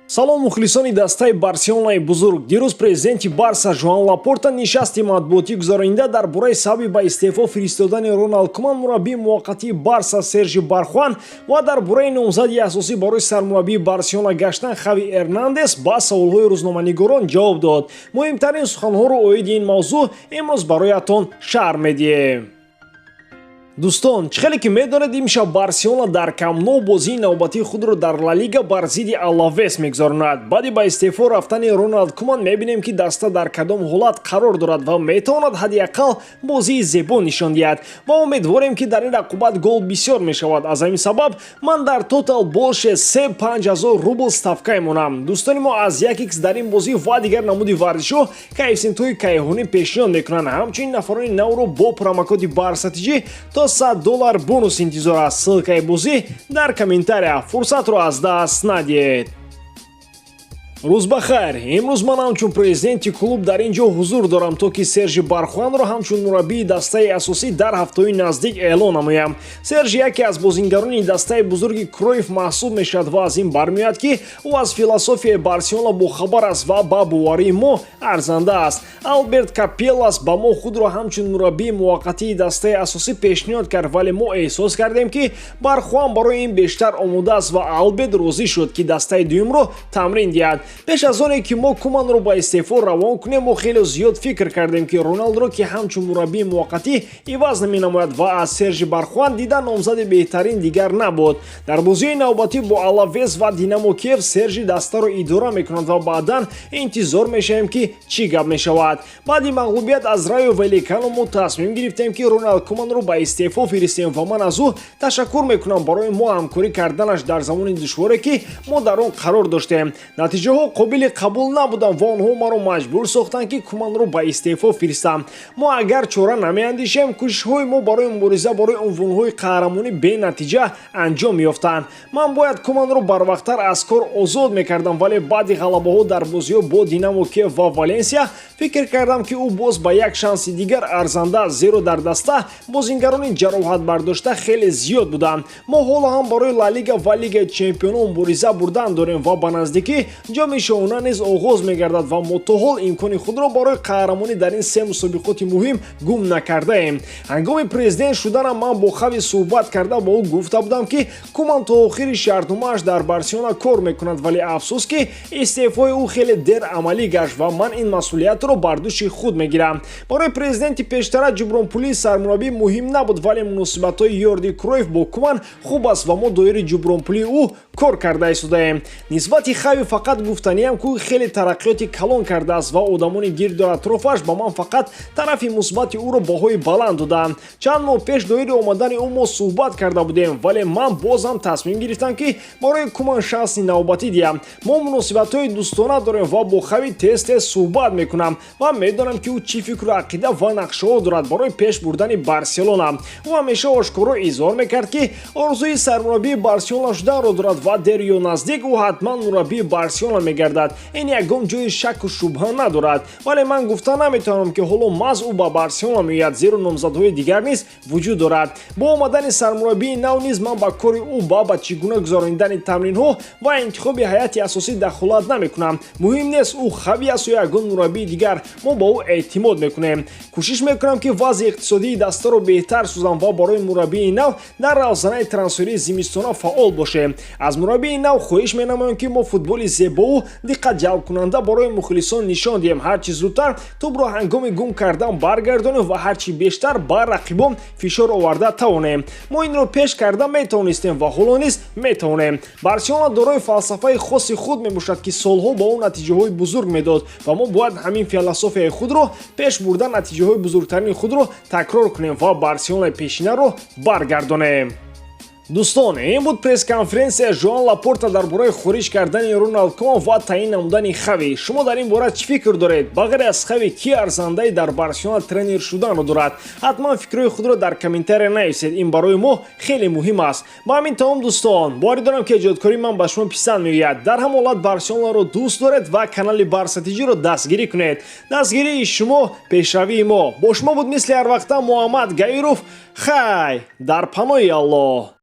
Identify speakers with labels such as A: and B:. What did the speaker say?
A: Салом, мухлисони дастаи Барселонаи бузург! Дирӯз президенти Барса Жоан Лапорта нишасти матбуотӣ гузаронида, дар бораи сабаби ба истеъфо фиристодани Роналд Куман, мураббии муваққатии Барса Сержи Бархуан ва дар бораи номзади асосӣ барои сармураббии Барселона гаштан Хави Эрнандес ба саволҳои рӯзноманигорон ҷавоб дод. Муҳимтарин суханҳоро оиди ин мавзӯъ имрӯз бароятон шарҳ медиҳем. Дӯстон, чӣ хеле ки медонед, имшаб Барселона дар Камп Ноу бозии навбатии худро дар Ла Лига бар зидди Алавес мегузаронад. Баъди ба истеъфо рафтани Роналд Куман мебинем, ки даста дар кадом ҳолат қарор дорад ва метавонад ҳадди ақал бозии зебо нишон диҳад ва умедворем, ки дар ин рақобат гол бисёр мешавад. Аз ҳамин сабаб ман дар тотал больше 3,5 ҳазор рубл ставка мемонам. Дӯстони мо аз 1x дар ин бозӣ ва дигар намуди варзишҳо коэффисиентҳои кайҳонӣ пешниҳод мекунанд. Ҳамчунин нафарони навро бо промокоди БАРСАТИҷӣ то 100 доллар бонус интизор аст. Ссылкаи бозӣ дар комментария, фурсатро аз даст надиҳед. Рӯз ба хайр! Имрӯз ман ҳамчун президенти клуб дар ин ҷо ҳузур дорам, то ки Сержи Бархуанро ҳамчун мураббии дастаи асосӣ дар ҳафтаҳои наздик эълон намоям. Сержи яке аз бозингарони дастаи бузурги Кройф маҳсуб мешавад ва аз ин бармеояд, ки ӯ аз философияи Барселона бохабар аст ва ба боварии мо арзанда аст. Алберт Капеллас ба мо худро ҳамчун мураббии муваққатии дастаи асосӣ пешниҳод кард, вале мо эҳсос кардем, ки Бархуан барои ин бештар омода аст ва Алберт розӣ шуд, ки дастаи дуюмро тамрин диҳад. Пеш аз оне ки мо Куманро ба истеъфо равон кунем, мо хеле зиёд фикр кардем, ки Роналдро ки ҳамчун мураббии муваққатӣ иваз менамояд ва аз Сержи Бархуан дида номзади беҳтарин дигар набуд. Дар бозиҳои навбатӣ бо Алавес ва Динамо Киев Сержи дастаро идора мекунад ва баъдан интизор мешавем, ки чӣ гап мешавад. Баъди мағлубият аз Райо Валекано мо тасмим гирифтем, ки Роналд Куманро ба истеъфо фиристем ва ман аз ӯ ташаккур мекунам барои мо ҳамкорӣ карданаш дар замони душворе, ки мо дар он қарор доштем. Натиҷаҳо қобили қабул набуданд ва онҳо маро маҷбур сохтанд, ки Куманро ба истеъфо фиристам. Мо агар чора намеандешем, кӯшишҳои мо барои мубориза барои унвонҳои қаҳрамонӣ бенатиҷа анҷом меёфтанд. Ман бояд Куманро барвақттар аз кор озод мекардам, вале баъди ғалабаҳо дар бозиҳо бо Динамо Киев ва Валенсия фикр кардам, ки ӯ боз ба як шанси дигар арзанда аст, зеро дар даста бозингарони ҷароҳатбардошта хеле зиёд буданд. Мо ҳоло ҳам барои Ла Лига ва Лигаи Чемпионон мубориза бурдан дорем ва ба наздикӣ Ҷоми Шоҳона низ оғоз мегардад ва мо то ҳол имкони худро барои қаҳрамонӣ дар ин се мусобиқоти муҳим гум накардаем. Ҳангоми президент шуданам ман бо Хави суҳбат карда, ба ӯ гуфта будам, ки Куман то охири шартномааш дар Барселона кор мекунад, вале афсӯс, ки истеъфои ӯ хеле дер амалӣ гашт ва ман ин масъулиятро бар дӯши худ мегирам. Барои президенти пештара ҷубронпулии сармураббӣ муҳим набуд, вале муносибатҳои Йорди Кройф бо Куман хуб аст ва мо доири ҷубронпулии ӯ кор карда истодаем. Нисбати Хави фақат гуфтаниам, ки ӯ хеле тараққиёти калон кардааст ва одамони гирду атрофаш ба ман фақат тарафи мусбати ӯро баҳои баланд доданд. Чанд моҳ пеш доири омадани ӯ мо суҳбат карда будем, вале ман боз ҳам тасмим гирифтам, ки барои Куман шанси навбатӣ диҳам. Мо муносибатҳои дӯстона дорем ва бо Хави тез тез суҳбат мекунам ва медонам, ки ӯ чӣ фикру ақида ва нақшаҳо дорад барои пеш бурдани Барселона. Ӯ ҳамеша ошкоро изҳор мекард, ки орзуи сармураббии Барселона шуданро дорад ва дер ё наздик ӯ ҳатман мураббии Барселона мегардад. Ин ягон ҷои шакку шубҳа надорад, вале ман гуфта наметавонам, ки ҳоло маҳз ӯ ба Барселона меояд, зеро номзадҳои дигар низ вуҷуд дорад. Бо омадани сармураббии нав низ ман ба кори ӯ ба чӣ гуна гузаронидани тамринҳо ва интихоби ҳайати асосӣ дахолат намекунам. Муҳим нест, ӯ Хави аст ё ягон мураббии дигар, мо ба ӯ эътимод мекунем. Кӯшиш мекунам, ки вазъи иқтисодии дастаро беҳтар созам ва барои мураббии нав дар равзанаи трансферии зимистона фаъол бошем. Аз мураббии нав хоҳиш менамоем, ки мо футболи зебову диққатҷалбкунанда барои мухлисон нишон диҳем, ҳарчи зудтар тӯбро ҳангоми гум кардан баргардонем ва ҳарчи бештар ба рақибон фишор оварда тавонем. Мо инро пеш карда метавонистем ва ҳоло низ метавонем. Барселона дорои фалсафаи хоси худ мебошад, ки солҳо ба ӯ натиҷаҳои бузург медод ва мо бояд ҳамин философияи худро пеш бурда, натиҷаҳои бузургтарини худро такрор кунем ва Барселонаи пешинаро баргардонем. Дӯстон, ин буд пресс-конференсия Жоан Лапорта дар бораи хориҷ кардани Роналд Куман ва таъин намудани Хави. Шумо дар ин бора чӣ фикр доред? Ба ғайр аз Хави, ки арзандаи дар Барселона тренер шуданро дорад? Ҳатман фикрҳои худро дар комментария нависед, ин барои мо хеле муҳим аст. Ба ҳамин тамом, дӯстон. Боварӣ дорам, ки эҷодкории ман ба шумо писанд меояд. Дар ҳам ҳолат Барселонаро дӯст доред ва канали Барсатиҷиро дастгирӣ кунед. Дастгирии шумо пешравии мо. Бо шумо буд мисли ҳар вақта Муҳаммад Гаиров. Хай, дар паноҳи Аллоҳ.